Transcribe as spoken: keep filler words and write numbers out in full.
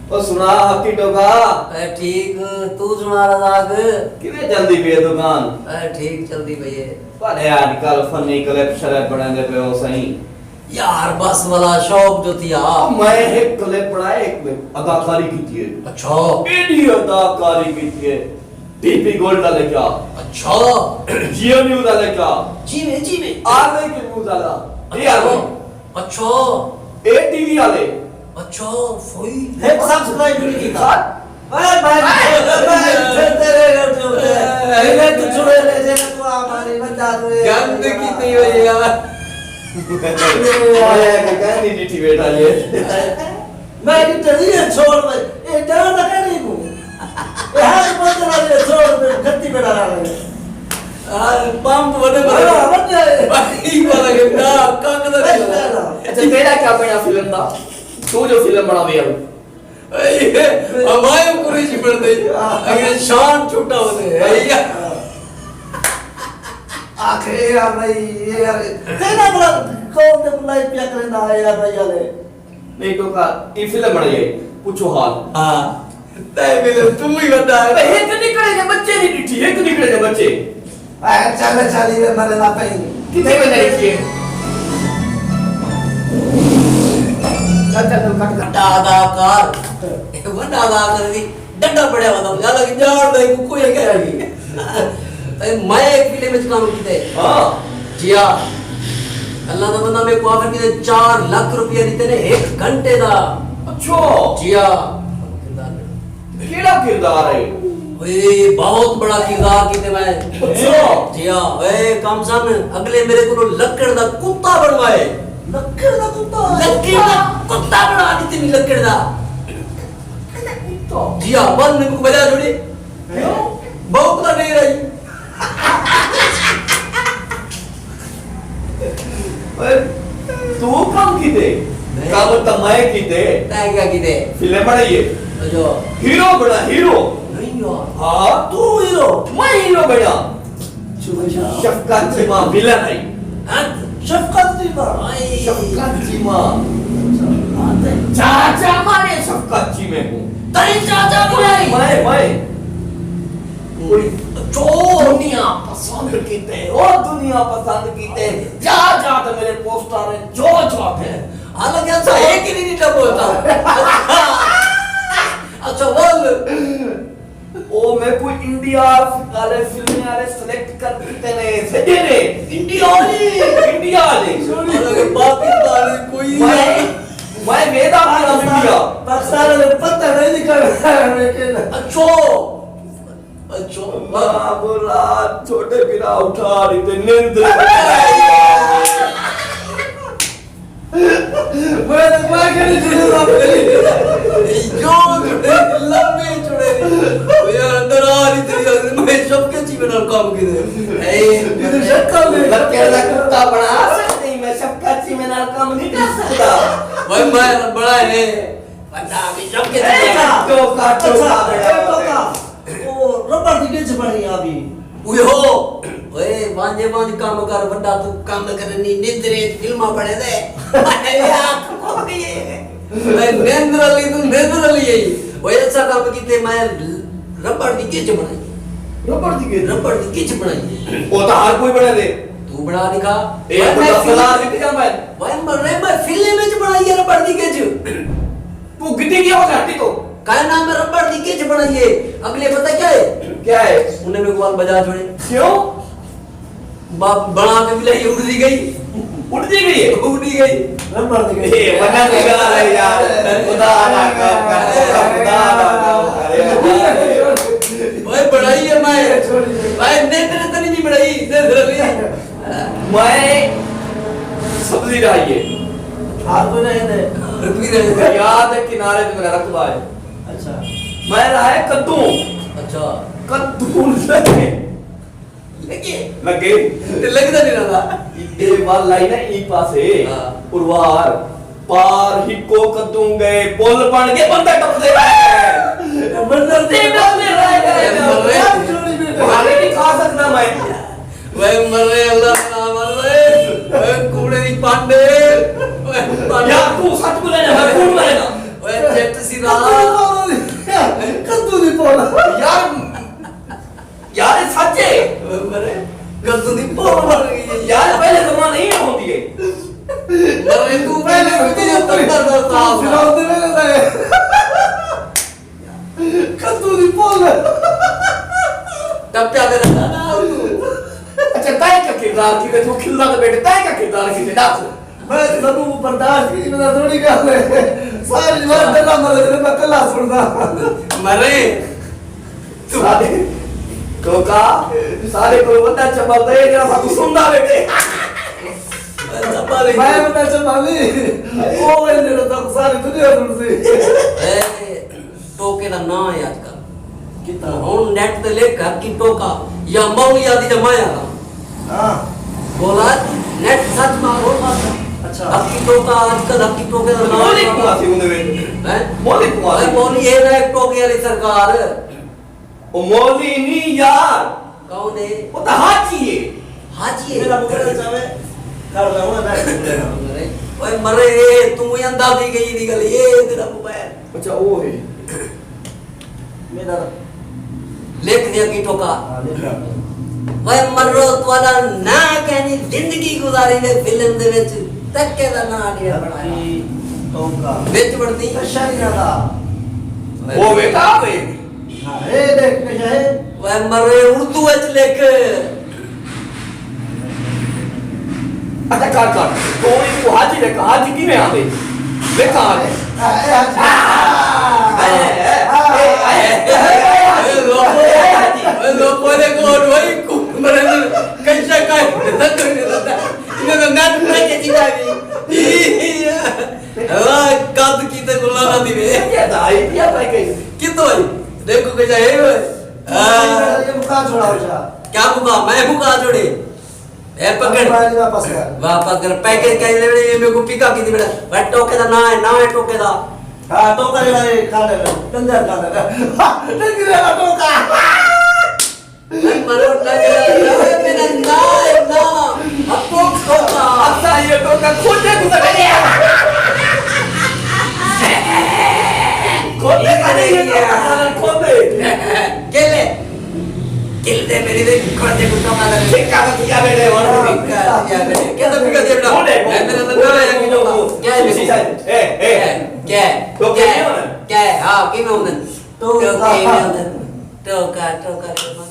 او سݨا حقی ٹوکا۔ اے ٹھیک، توں سݨا رزاق؟ کیویں چلدی پئی ہے دکان؟ اے ٹھیک چلدی پئی ہے۔ بھلے اڄ کل فنی کلپ شلپ بݨیندے پئے ہو سئیں۔ یار بس ولا شوق جو تھیا۔ او میں ہک کلپ بݨائے، ہک اداکاری کیتی ہے۔ اچھا۔ ایݙی اداکاری کیتی ہے۔ ڈی پی گولڈ آلے کیا؟ اچھا۔ جیو نیوز آلے کیا؟ جیویں جیویں۔ آر وائی کے نیوز آلا۔ اے آر وائی۔ اچھا۔ اے ٹی وی آلے۔ اچھا فوئی۔ ہک سبسکرائب وی نہیں کیتا۔ اے بھائی، میں تیرے گھر جو ہے۔ میں تو چھوڑے لے جے تو ہماری بندہ تو ہے۔ گند کیتی ہوئی یار۔ میں کہیں نہیں ڈٹھی بیٹھا یہ۔ میں ڈٹھے نہیں ہے چھوڑ بھائی۔ اے جانا کہیں نہیں کو۔ اے ہر بندے والے چھوڑ دے کھتی بیٹھا رہا ہے۔ پمپ وڈے بڑے۔ ہاں، وڈے۔ بھائی والا گندا کک دا نہیں۔ اچھا، تیرا کیا بنیا فلم دا؟ تو جو فلم بناوے آ۔ اے ہمایوں قریشی بن دے۔ اگے شان چھوٹا ہوندے۔ اے آخر اے یار بھائی، اے یار، تیرا بڑا قوم دے بلائی پیا کریندا ہے یار بھائی والے۔ نہیں ٹوکا، اے فلم بنائی ہے، پچھو حال۔ ہاں۔ تیں ملے توں ہی ودا ہے۔ ہک نکڑے جے بچے دی ڈٹھی، ہک نکڑے جے بچے۔ اے چل چل وے مرے لا پئی۔ کتھے وے نہیں کیے؟ چل چل توں کٹ کر۔ ڈاڈا کار۔ وڈا لا کر دی۔ ڈڈا پڑھیا ودا۔ یار لگی جاڑ دے کو کوئی کہہ نہیں۔ اے میں ایک فلم وچ کام کیتے۔ ہاں۔ جی ہاں۔ اللہ دا بندہ میرے کو آفر کیتے چار لکھ روپیہ دیتے نے ایک گھنٹے دا۔ اچھا۔ جی ہاں۔ کیڑا کردار ہے؟ اے بہت بڑا کردار کیتے میں۔ اچھا۔ جی ہاں، اے کم سن اگلے میرے کو لکڑ دا کتا بنوائے۔ لکڑ دا کتا؟ لکڑ دا کتا بنا دیتے نہیں لکڑ دا۔ جی ہاں، بند میرے کو بجا چھوڑی۔ کیوں؟ بہت دا نہیں رہی۔ تو کم کیتے؟ کم تاں میں کیتے۔ تیں کیا کیتے؟ فلم بنائیے۔ اچھا۔ ہیرو بنا، ہیرو۔ نہیں یار۔ ہاں، تو ہیرو۔ میں ہیرو بنا۔ شفقت چیمہ ولن آئی۔ ہاں؟ شفقت چیمہ؟ آئی۔ شفقت چیمہ۔ چاچا مارے شفقت چیمہ کو۔ تیں چاچا بنائی؟ میں، میں۔ کوئی چو دنیا پسند کیتے، او دنیا پسند کیتے، جا جا تے میرے پوسٹر ہیں، جو جو تے۔ حالانکہ اچھا ایک ہی نہیں ڈٹھا پوسٹر۔ اچھا، ول۔ او میں کوئی انڈیا والے فلمیں والے سلیکٹ کر کیتے نے، سجے نے۔ انڈیا والے؟ انڈیا والے۔ حالانکہ پاکستان کوئی میں، میں ویدا پیا انڈیا۔ پاکستان والے پتہ نہیں نکل رہا ہے لیکن۔ اچھو۔ اچھو۔ بابو رات چھوٹے بھرا اٹھا رہی تے نیند۔ میں تے میں کہنے چھوڑے رب۔ جو چھوڑے، لمبے چھوڑے۔ یار، ڈرا رہی تیری اگلی، میں شب کے چی میں نال کام کیتے۔ اے، یہ تو شکل ہے۔ لکڑ دا کتا بنا سکتے، میں شب کا چی میں نال کام نہیں کر سکتا۔ بھائی، میں بڑا ہے۔ بندہ بھی شب کے چی میں نال۔ ٹوکا، ٹوکا، اچھا، ٹوکا۔ او ربڑ دی گچ بݨی آ وی۔ اوہو! اوئے وانجے ونج کم کر، وݙا توں کم کرنی، نندرے اچ فلماں بݨیندے۔ اے آکھ کوئی اے۔ اے نندر علی توں نندر علی اے۔ اوئے ایسا کم کیتے میں ربڑ دی گچ بݨائی۔ ربڑ دی گچ؟ ربڑ دی گچ بݨائی۔ او تاں ہر کوئی بݨیندے۔ توں بݨا ݙکھا۔ اے کوئی دس ہزار دی پجامہ ہے۔ اوئے مرے میں فلم وچ بݨائی اے ربڑ دی گچ۔ توں گھدی ڳیا ہوسیں ہٹی توں۔ کائے ناں میں ربڑ دی گچ بݨائی اے۔ اڳلے پتہ کیا ہے؟ کیا ہے؟ انہیں میکوں ول بجا چھوڑے۔ کیوں؟ بݨا تے بلائی اݙدی ڳئی۔ اݙدی ڳئی ہے؟ اݙدی ڳئی۔ ربڑ دی گچ۔ اے وݙا دی ڳالھ ہے یار۔ خدا دا کم کر، خدا دا کم کر۔ اوئے بݨائی اے میں۔ اوئے نندر تے نہیں بݨائی، نندر علی۔ میں سبزی ڈھائی ہے۔ ہر کوئی ڈھائی دے۔ ہر کوئی ڈھائی دے۔ دریا دے کنارے تے میرا رقبہ ہے۔ اچھا۔ میں ڈھائے کدوں۔ اچھا۔ کدوں لگے۔ لگے؟ لگے۔ تے لگدا نہیں رہندا۔ اے وال لائی نا ایں پاسے۔ ہاں۔ اروار۔ پار ہکو کدوں ڳئے، پل بݨ ڳئے، بندے ٹپدے رہ ڳئے۔ بندے ٹپدے رہ ڳئے۔ بھاوے نہیں کھا سڳدا میں۔ وے مرے اللہ نہ مرے، وے کوڑے دی پانڈے، وے پانڈے۔ یار توں سچ ٻولے نا، میں کوڑ مرے نا۔ وے چٹ سی راہ۔ یار، پہلے زمانے ہی ہوندی ہے۔ مرے توں پہلے بھی تیرے پتر دا ساز ہے۔ کدو دی پل۔ ٹپیا دے رہا نا توں۔ اچھا، تائیں کا کردار کی، توں کھلدا تے بیٹھے، تائیں کا کردار کی ڈاکو۔ میں تے سب کو برداشت کی، میرا تھوڑی گل ہے۔ ساری بات ڈرا مرے، میں کلا سندا۔ مرے۔ سارے ٹوکا، سارے کولوں وݙا چمل تے جیڑھا ساکوں سݨدا ویندے۔ میں وݙا چمل نہیں، او ہے جیڑھا ساکوں ساری دنیا سݨسی۔ اے ٹوکے دا ناں ہے اڄ کل۔ کتنا؟ ہݨ نیٹ تے لکھ حقی ٹوکا یا مولوی آدھی جمایا دا۔ ہاں۔ بولا، نیٹ سچ مارو۔ اچھا۔ حقی ٹوکا، اڄ کل حقی ٹوکے دا ناں مولوی ہے۔ کوں آسی اوندے وچ؟ ہیں؟ مولوی کوں آسی؟ اے مولوی اے نہ ٹوکے والی سرکار۔ او مولوی نہیں یار۔ کون ہے؟ او تاں حاجی ہے۔ حاجی ہے؟ میرا موبائل چاہے، کر دے، ہݨ میں ݙیکھ لینا۔ مرے، اوئے مرے، اے توں ہی اندھا تھی ڳئی دی ڳل، اے تیرا موبائل۔ اچھا، او ہے۔ میرا لکھ دے اڳی ٹوکا۔ ہاں، لکھ دے۔ اوئے مرو، تہاݙا ناں کہیں زندگی گزاری دے فلم دے وچ، تکے دا ناں نہیں بݨایا۔ حقی ٹوکا۔ وچ وڑدی۔ نشہ نہیں آتا۔ او بیٹا، او۔ ہاں، اے ݙیکھ، کیا ہے؟ اوئے مرے، اردو وچ لکھ۔ اچھا، کر، کر۔ تو ایکوں حاجی لکھ، حاجی کیویں آندے؟ لکھ آ گئے۔ ہاں، اے حاجی۔ ہاں۔ اے، اے، اے، اے، اے، اے، حاجی۔ اے لوکو، اے لوکو دے کول وہی کو-، مرے کشا کا، انہاں دا نیٹ نہ کے جی۔ ہاں، قد کیتے گلاں نہ دیوے۔ کیا تھا؟ اے کیا تھا کہیں؟ کتوں آئی؟ ݙیکھو کجا ہے اوئے۔ ہاں۔ یہ مکا چھوڑا ہو جا۔ کیا مکا؟ میں مکا چھوڑے۔ اے پکڑ۔ موبائل واپس کر۔ واپس کر۔ پیکج کہیں لیوݨے، اے میکوں پکا کیتی بیٹھا۔ بھائی ٹوکے دا ناں ہے، ناں ہے ٹوکے دا۔ ہاں، ٹوکا جیڑھا ہے، کھا لے، ڈنگر کھا لے۔ ڈنگر والا ٹوکا۔ مرو ٹنگ لگا، اے میرا ناں ہے، ناں۔ اب تو کھوتا۔ اچھا، یہ ٹوکا کھوتے کو سکے۔ کھوتے کا نہیں، یہ ٹوکا کھوتے۔ کھیلے۔ کھیلتے میری دے کھوتے کو ٹوکا لگا۔ ٹھیک ہے، بس کیا بیٹے، اور بھی۔ کیا، کیا بیٹے؟ کیا تو بگڑ دے بیٹا؟ اے میرا ناں ہے، یہ ٹوکا۔ کیا ہے؟ اے، اے۔ کیا ہے؟ ٹوکا کیا ہے؟ کیا ہے؟ ہاں، کیا ہے؟ ٹوکا۔ ٹوکا کیا ہے؟ ٹوکا، ٹوکا، ٹوکا۔